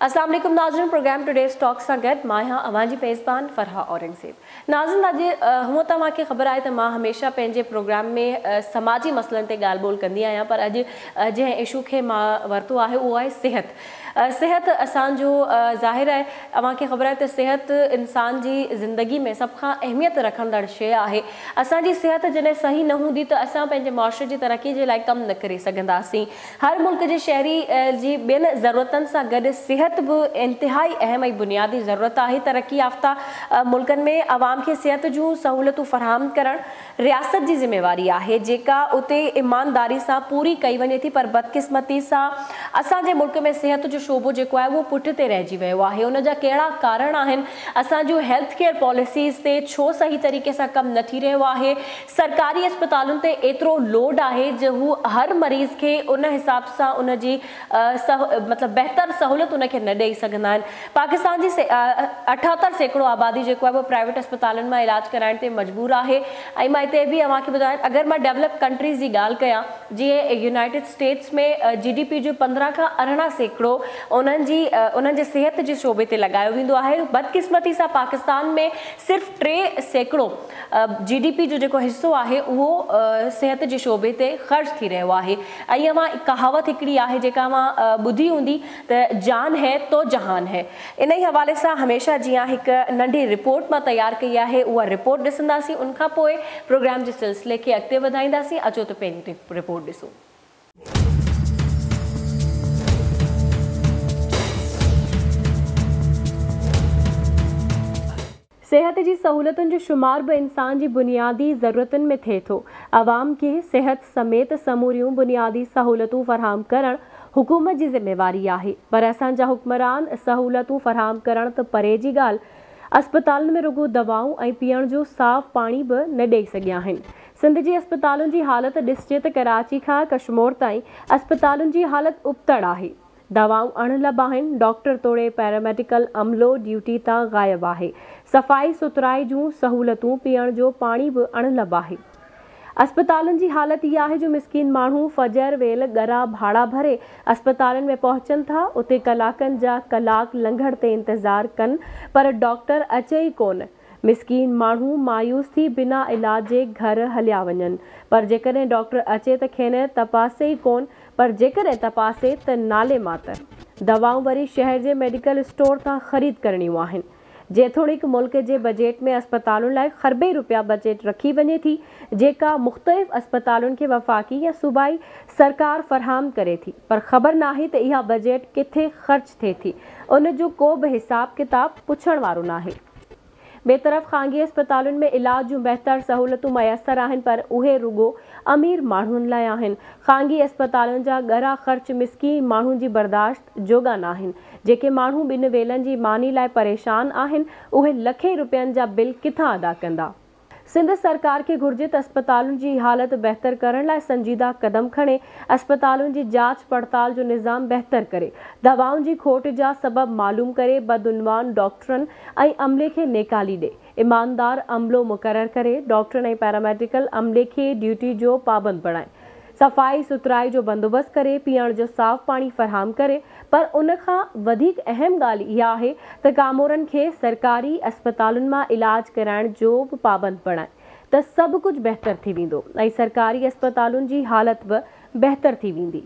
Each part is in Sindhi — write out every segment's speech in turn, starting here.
السلام عليڪم ناظرين پروگرام ٽوڊيز ٽاڪ سان گڏ مان آهيان اوهان جي ميزبان فرحا اورنگزيب. ناظرين اڄ هونء ته اوهان کي خبر آهي ته مان هميشه پنهنجي پروگرام ۾ سماجي مسئلن تي ڳالهه ٻولهه ڪندي آهيان پر اڄ جنهن اشو کي مان ورتو آهي اهو آهي صحت. صحت اسان جو ظاهر آهي اوهان کي خبر آهي ته صحت انسان جي زندگي ۾ سڀ کان اهميت رکندڙ شيء آهي. اسان جي صحت جڏهن صحيح نه هوندي ته اسان پنهنجي معاشري جي ترقي جي لاء ڪم نه ڪري سگهنداسين. هر ملڪ جي شهري جي ٻين ضرورتن سان گڏ صحت به انتهائي اهم ۽ بنيادي ضرورت آهي. ترقي يافته ملڪن ۾ عوام کي صحت جون سهولتون فراهم ڪرڻ رياست جي ذميواري آهي جيڪا اتي ايمانداري سان پوري ڪئي وڃي ٿي پر بدقسمتي سان اسان جي ملڪ ۾ صحت جو شعبو جيڪو آهي اهو پٺتي رهجي ويو آهي ان جا ڪهڙا ڪارڻ آهن اسان جون هيلٿ ڪيئر پاليسيز تي ڇو صحيح طريقي سان ڪم نه ٿي رهيو آهي سرڪاري اسپتالن تي ايترو لوڊ آهي جو هو هر مريض کي ان حساب سان ان جي مطلب بهتر سهولت ان کي نه ڏئي سگهندا آهن. پاڪستان جي 78% آبادي جيڪو آهي اهو پرائيويٽ اسپتالن مان علاج ڪرائڻ تي مجبور آهي ۽ مان هتي به اوهان کي ٻڌايان اگر مان ڊولپ ڪنٽريز جي ڳالهه ڪيان جيئن يونائيٽيڊ اسٽيٽس ۾ جي ڊي پي جو 15 کان 18% انهن جي انهن جي صحت جي شعبي تي لڳايو ويندو آهي بدقسمتي سان پاڪستان ۾ صرف 3% جي ڊي پي جو جيڪو حصو آهي اهو صحت جي شعبي تي خرچ ٿي رهيو آهي ۽ اوهان ڪهاوت هڪڙي آهي جيڪا اوهان ٻڌي هوندي ته جان هي تو جهان هي انهي حوالي سان هميشه جيان هڪ ننڍي رپورٽ مان تيار ڪئي آهي اها رپورٽ ڏسنداسين ان کان پوء پروگرام جي سلسلي کي اڳتي وڌائينداسين اچو ته پهرين رپورٽ ڏسون. صحت جي سهولتن جو شمار به انسان جي بنيادي ضرورتن ۾ ٿئي ٿو. عوام کي صحت سميت سموريون بنيادي سهولتون فراهم ڪرڻ حڪومت جي ذميواري آهي پر اسان جا حڪمران سهولتون فراهم ڪرڻ ته پري جي ڳالهه اسپتالن ۾ رڳو دوائون ۽ پيئڻ جو صاف پاڻي به نه ڏئي سگهيا آهن. سنڌ جي اسپتالن جي حالت ڏسجي ته ڪراچي کان ڪشمور تائين اسپتالن جي حالت ابتڙ آهي. دوائون اڻلڀ آهن، ڊاڪٽر توڙي پيراميڊيڪل عملو ڊيوٽي تان غائب آهي، صفائي سٿرائي جون سهولتون، پيئڻ جو پاڻي به اڻلڀ آهي. اسپتالن جي حالت اها آهي جو مسڪين ماڻهو فجر ويل ڳرا ڀاڙا ڀري اسپتالن ۾ پهچن ٿا، اتي ڪلاڪن جا ڪلاڪ لنگهڙ تي انتظار ڪن پر ڊاڪٽر اچي ئي ڪونه. مسڪين ماڻهو مايوس ٿي بنا علاج جي گهر هليا وڃن پر جيڪڏهن ڊاڪٽر اچي ته کين تپاسي ئي ڪون پر جيڪڏهن تپاسي ته نالي ماتر. دوائون وري شهر جي ميڊيڪل اسٽور تان خريد ڪرڻيون آهن. جيتوڻيڪ ملڪ جي بجيٽ ۾ اسپتالن لاء خربين روپيا بجيٽ رکي وڃي ٿي جيڪا مختلف اسپتالن کي وفاقي يا صوبائي سرڪار فراهم ڪري ٿي پر خبر ناهي ته اها بجيٽ ڪٿي خرچ ٿئي ٿي ان جو ڪو به حساب ڪتاب پڇڻ وارو ناهي. ٻئي طرف خانگي اسپتالن ۾ علاج جون بهتر سهولتون ميسر آهن پر اهي رڳو امير ماڻهن لاء آهن. خانگي اسپتالن جا ڳرا خرچ مسڪين ماڻهن جي برداشت جوڳا ناهن. جيڪي ماڻهو ٻن ويلن جي ماني لاء پريشان آهن اهي لکين روپين جا بل ڪٿان ادا ڪندا؟ سنڌ سرڪار کي گهرجي ته اسپتالن جي حالت بهتر ڪرڻ لاء سنجيده قدم کڻي، اسپتالن جي جاچ پڙتال جو نظام بهتر ڪري، دوائن جي کوٽ جا سبب معلوم ڪري، بدعنوان ڊاڪٽرن ۽ عملي کي نيڪالي ڏي، ايماندار عملو مقرر ڪري، ڊاڪٽرن ۽ پيراميڊيڪل عملي کي ڊيوٽي جو پابند بڻائي. صفائي سٿرائي جو بندوبست ڪري پيئڻ جو صاف پاڻي فراهم ڪري پر ان کان وڌيڪ اهم ڳالهه اها آهي ته ڪامورن کي سرڪاري اسپتالن مان علاج ڪرائڻ جو به پابند بڻائي ته سڀ ڪجهه بهتر ٿي ويندو ۽ سرڪاري اسپتالن جي حالت به بهتر ٿي ويندي.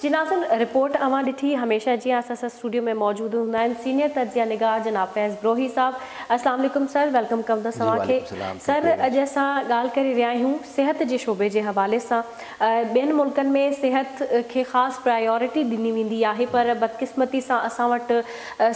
جي ناظرين رپورٽ اوهان ڏٺي هميشه جيان اسان سان اسٽوڊيو ۾ موجود هوندا آهن سينيئر تجزيه نگار جناب فيض بروهي صاحب السلام عليڪم سر welcome ڪندس جي اوهان کي وعليڪم السلام سر thank you اڄ اسان ڳالهه ڪري رهيا آهيون صحت جي شعبي جي حوالي سان ٻين ملڪن ۾ صحت کي خاص پرائيورٽي ڏني ويندي آهي پر بدقسمتي سان اسان وٽ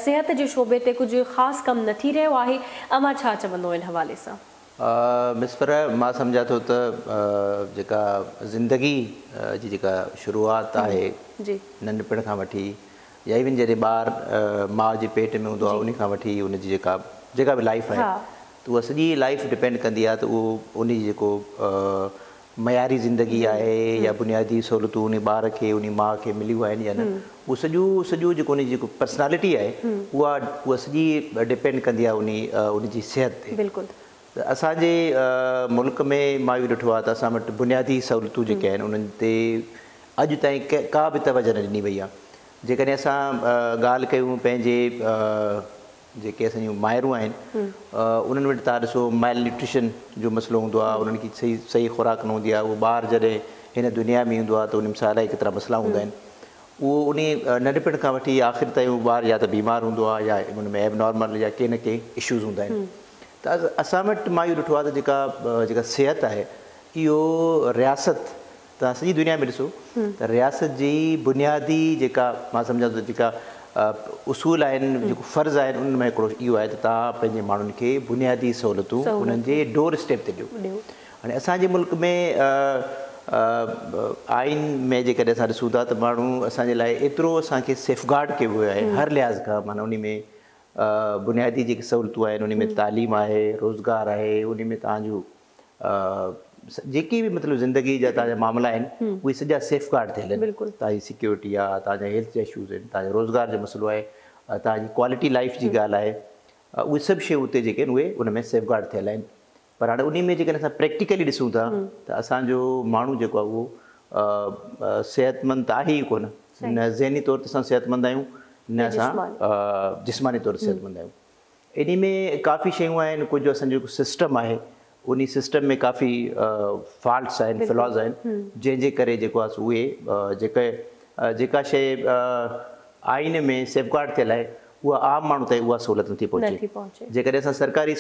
صحت جي شعبي تي ڪجهه خاص ڪم نه ٿي رهيو آهي اوهان ڇا چوندو ان حوالي سان. مس فرح مان سمجهان ٿو ته جيڪا زندگي جي جيڪا شروعات آهي ننڍپڻ کان وٺي يا ايون جڏهن ٻار ماء جي پيٽ ۾ هوندو آهي ان کان وٺي ان جي جيڪا جيڪا به لائف آهي ته اها سڄي لائف ڊپينڊ ڪندي آهي ته اهو ان جي جيڪو معياري زندگي آهي يا بنيادي سهولتون ان ٻار کي ان ماء کي مليون آهن يا نه اهو سڄو سڄو جيڪو ان جي جيڪو پرسنالٽي آهي اها اها سڄي ڊپينڊ ڪندي آهي ان ان جي صحت تي. بلڪل. ته اسان جي ملڪ ۾ مان اهو ڏٺو آهي ته اسان وٽ بنيادي سهولتون جيڪي آهن انهن تي اڄ تائين ڪا به توجه نه ڏني وئي آهي. جيڪڏهن اسان ڳالهه ڪيون پنهنجي جيڪي اسان جون مائرون آهن انهن وٽ توهان ڏسو ميل نيوٽريشن جو مسئلو هوندو آهي، انهن کي صحيح صحيح خوراڪ نه هوندي آهي. اهو ٻار جڏهن هن دنيا ۾ ايندو آهي ته ان سان الائي ڪيترا مسئلا هوندا آهن. اهو انهي ننڍپڻ کان وٺي آخر تائين اهو ٻار يا ته بيمار هوندو آهي يا ان ۾ ايب نارمل يا ڪي نه ڪي اشوز هوندا آهن. ته اسان وٽ مان اهو ڏٺو آهي ته جيڪا جيڪا صحت آهي اهو رياست، توهان سڄي دنيا ۾ ڏسو ته رياست جي بنيادي جيڪا مان سمجهان ٿو جيڪا اصول آهن، جيڪو فرض آهن، انهن مان هڪڙو اهو آهي ته توهان پنهنجي ماڻهن کي بنيادي سهولتون انهن جي ڊور اسٽيپ تي ڏيو. هاڻي اسان جي ملڪ ۾ آئين ۾ جيڪڏهن اسان ڏسون ٿا ته ماڻهو اسان جي لاء ايترو اسان کي سيف گارڊ ڪيو ويو آهي هر لحاظ کان، معنيٰ انهي ۾ بنيادي جيڪي سهولتون آهن انهي ۾ تعليم آهي، روزگار آهي، انهي ۾ توهان جو جيڪي به مطلب زندگي جا توهان جا معاملا آهن اهي سڄا سيف گارڊ ٿيل آهن. توهان جي سيڪيورٽي آهي، توهان جا هيلٿ جا اشوز آهن، توهان جو روزگار جو مسئلو آهي، توهان جي ڪوالٽي لائيف جي ڳالهه آهي، اهي سڀ شيون اتي جيڪي آهن اهي ان ۾ سيف گارڊ ٿيل آهن. پر هاڻي انهي ۾ جيڪڏهن اسان پريڪٽيڪلي ڏسون ٿا ته اسان جو ماڻهو جيڪو آهي اهو صحتمند ته آهي ئي ڪونه، نه ذهني طور تي اسان صحتمند آهيون نه اسان جسماني طور تي صحتمند آهيون. انهي ۾ ڪافي شيون آهن، ڪجهه اسان جو جيڪو سسٽم آهي انهي سسٽم ۾ ڪافي فالٽس آهن، فلاز آهن، جنهن جي ڪري جيڪو آهي سو اهي جيڪي جيڪا شيء آئين ۾ سيف گارڊ ٿيل آهي اها عام ماڻهو تائين اها سهولت نٿي پهچي. جيڪڏهن اسان سرڪاري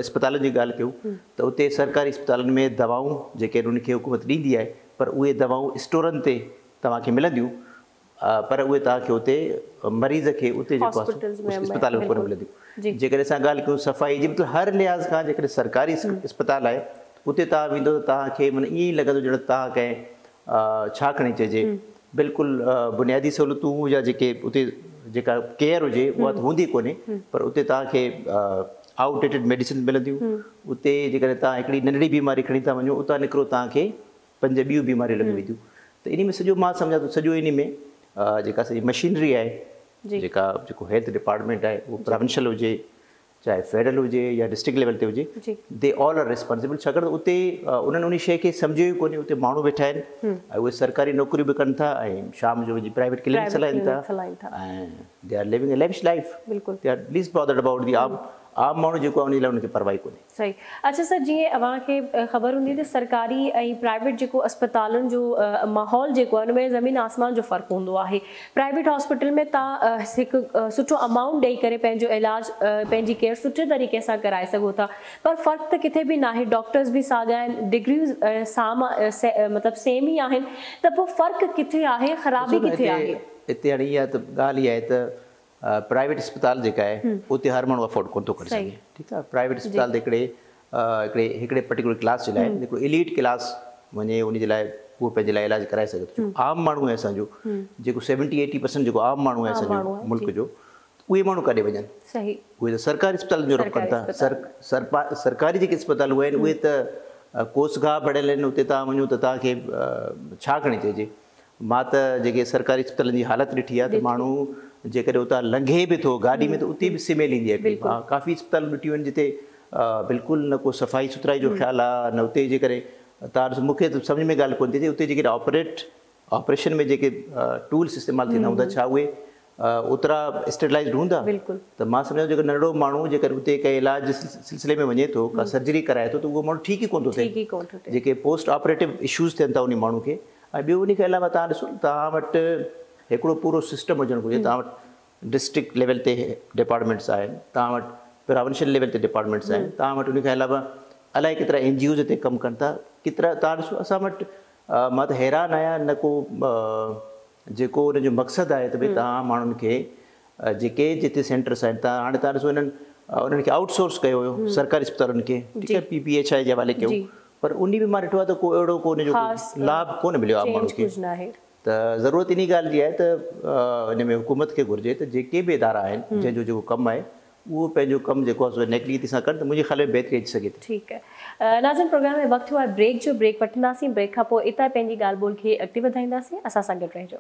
اسپتالن جي ڳالهه ڪيون ته اتي سرڪاري اسپتالن ۾ دوائون جيڪي آهن انهن کي حڪومت ڏيندي آهي پر اهي دوائون اسٽورن تي توهان کي ملنديون پر اهي توهان کي اتي مريض کي اتي جيڪو آهي اسپتال ۾ ڪونه ملنديون. جيڪڏهن اسان ڳالهه ڪيون صفائي جي، مطلب هر لحاظ کان جيڪڏهن سرڪاري اسپتال آهي اتي توهان ويندو ته توهان کي معنيٰ ائين ئي لڳندو ڄڻ توهان ڪنهن ڇا کڻي چئجي بلڪل بنيادي سهولتون يا جيڪي اتي جيڪا ڪيئر هجي اها ته هوندي ڪونهي، پر اتي توهان کي آئوٽ ڊيٽيڊ ميڊيسن ملنديون. اتي جيڪڏهن توهان هڪڙي ننڍڙي بيماري کڻي ٿا وڃو اتان نڪرو توهان کي 5 ٻيون بيماريون لڳي وينديون. ته انهي ۾ سڄو مان سمجهان ٿو سڄو انهي ۾ جيڪا سڄي مشينري آهي، جيڪا جيڪو هيلٿ ڊپارٽمينٽ آهي اهو پراونشل هجي چاهي فيڊرل هجي يا ڊسٽرڪٽ ليول تي هجي، the all R responsible. ڇاڪاڻ ته اتي انهن انهي شيء کي سمجهيو ئي ڪونهي. اتي ماڻهو ويٺا آهن ۽ اهي سرڪاري نوڪريون به ڪن ٿا ۽ شام جو وڃي پرائيويٽ ڪلينڪس هلائن ٿا ۽ they are living a lavish life. They are least bothered about the عام عام ماڻهو جيڪو آهي ان جي لاء انهن کي پرواهه ئي ڪونهي. صحيح. اڇا سر جيئن اوهان کي خبر هوندي ته سرڪاري ۽ پرائيويٽ جيڪو اسپتالن جو ماحول جيڪو آهي ان ۾ زمين آسمان جو فرق هوندو آهي. پرائيويٽ هاسپيٽل ۾ توهان هڪ سٺو امائونٽ ڏئي ڪري پنهنجو علاج پنهنجي ڪيئر سٺي طريقي سان ڪرائي سگهو ٿا پر فرق ته ڪٿي به ناهي، ڊاڪٽرز به ساڳيا آهن، ڊگريون سام مطلب سيم ئي آهن ته پوء فرق ڪٿي آهي، خرابي ڪٿي آهي؟ اتي هاڻي اها ته ڳالهه اها آهي ته پرائيويٽ اسپتال جيڪا آهي اتي هر ماڻهو افورڊ ڪونه ٿو ڪري سگهي، ٺيڪ آهي. پرائيويٽ اسپتال ته هڪڙي هڪڙي هڪڙي پرٽيڪولر ڪلاس جي لاء، هڪڙو ايليٽ ڪلاس وڃي ان جي لاء اهو پنهنجي لاء علاج ڪرائي سگهي ٿو. عام ماڻهو آهي اسان جو جيڪو 70 80% جيڪو عام ماڻهو آهي اسان جو ملڪ جو، اهي ماڻهو ڪاڏي وڃن؟ اهي ته سرڪاري اسپتالن جو رخ ڪن ٿا. سرڪاري جيڪي اسپتالون آهن اهي ته ڪوسگاهه بڻيل آهن. اتي توهان وڃو ته توهان کي ڇا کڻي چئجي. مان ته جيڪي سرڪاري اسپتالن جي حالت ڏٺي آهي ته ماڻهو جيڪڏهن اتان لنگهي به ٿو گاڏي ۾ ته اتي به سميل ايندي آهي. مان ڪافي اسپتالون ڏٺيون آهن جتي بلڪل نه ڪو صفائي سٿرائي جو خيال آهي نه اتي جيڪڏهن توهان ڏسو مون کي ته سمجهه ۾ ڳالهه ڪونه ٿي اچي اتي جيڪڏهن آپريٽ آپريشن ۾ جيڪي ٽولس استعمال ٿيندا هوندا ڇا اهي اوترا اسٽرلائزڊ هوندا؟ ته مان سمجهان ٿو جيڪو ننڍڙو ماڻهو جيڪر اتي ڪنهن علاج جي سلسلي ۾ وڃي ٿو، ڪا سرجري ڪرائي ٿو ته اهو ماڻهو ٺيڪ ئي ڪونه ٿو ٿئي. جيڪي پوسٽ آپريٽو اشوز ٿين ٿا انهي ماڻهو کي. ۽ ٻيو انهي کان علاوه توهان ڏسو نه توهان وٽ هڪڙو پورو سسٽم هجڻ گهرجي. توهان وٽ ڊسٽرڪٽ ليول تي ڊپارٽمينٽس آهن، توهان وٽ پراونشل ليول تي ڊپارٽمينٽس آهن، توهان وٽ انهي کان علاوه الائي ڪيترا اين جي اوز هتي ڪم ڪن ٿا، ڪيترا توهان ڏسو اسان وٽ مان ته حيران آهيان نه ڪو جيڪو ان جو مقصد آهي ته ڀئي توهان ماڻهن کي جيڪي جتي سينٽرس آهن ته هاڻي توهان ڏسو انهن انهن کي آئوٽ سورس ڪيو ويو سرڪاري اسپتالن کي، ٺيڪ آهي، پي پي ايڇ I جي حوالي ڪيو، پر انهي ۾ مان ڏٺو آهي ته ڪو اهڙو ڪو ان جو لاڀ ڪونه مليو عام ماڻهن کي. ته ضرورت انهي ڳالهه جي آهي ته ان ۾ حڪومت کي گهرجي ته جيڪي به ادارا آهن جنهن جو جيڪو ڪم آهي اهو پنهنجو ڪم جيڪو آهي سو نيڪليتي سان ڪن ته منهنجي خيال ۾ بهتري اچي سگهي ٿي. ٺيڪ آهي ناظرين پروگرام ۾ وقت ٿيو آهي بريڪ جو، بريڪ وٺنداسين، بريڪ کان پوء اتان پنهنجي ڳالهه ٻولهه کي اڳتي وڌائينداسين، اسان سان گڏ رهجو.